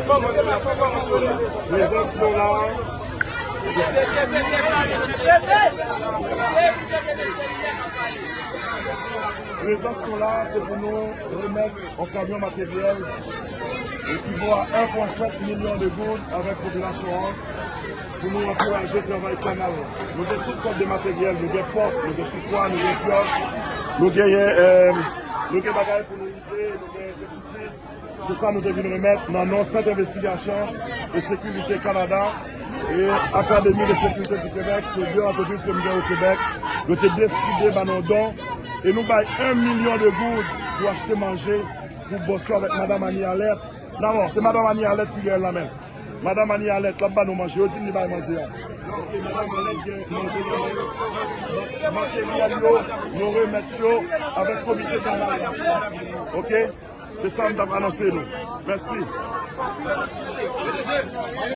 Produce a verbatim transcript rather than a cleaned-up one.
Prezans nou la. Prezans nou la, se pou nou remèt yon kamyon materyèl ekivo a en pwen senk milyon de goud avèk popilasyon an pou nou ankouraje travay kanal. Nou gen tout sòt de materyèl, nou gen pòt, nou gen pikwa, nou gen pyòch, nou genyen, eh, nou gen bagay pou nou ize, nou gen ensektisid. Se sa nou te vin remèt nan non Sant Envestigasyon e Sekirite Kanada e Académie de Sécurité du Québec. Se de antrepriz ke m gen o Kebèk. Yo te deside ban nou don e nou bay en milyon de goud pou achte manje pou bòs yo avèk Madanm Annie Alerte. Dabò, se Madanm Annie Alerte ki gen l nan men l. Madanm Annie Alerte, l ap ban nou manje. Yo di m li bay manje a. Ok, Madanm Alerte gen manje nan men l. Materyèl yo, nou remèt yo avèk komite kanal la. Ok? Se sa m t ap anonse nou. Mèsi.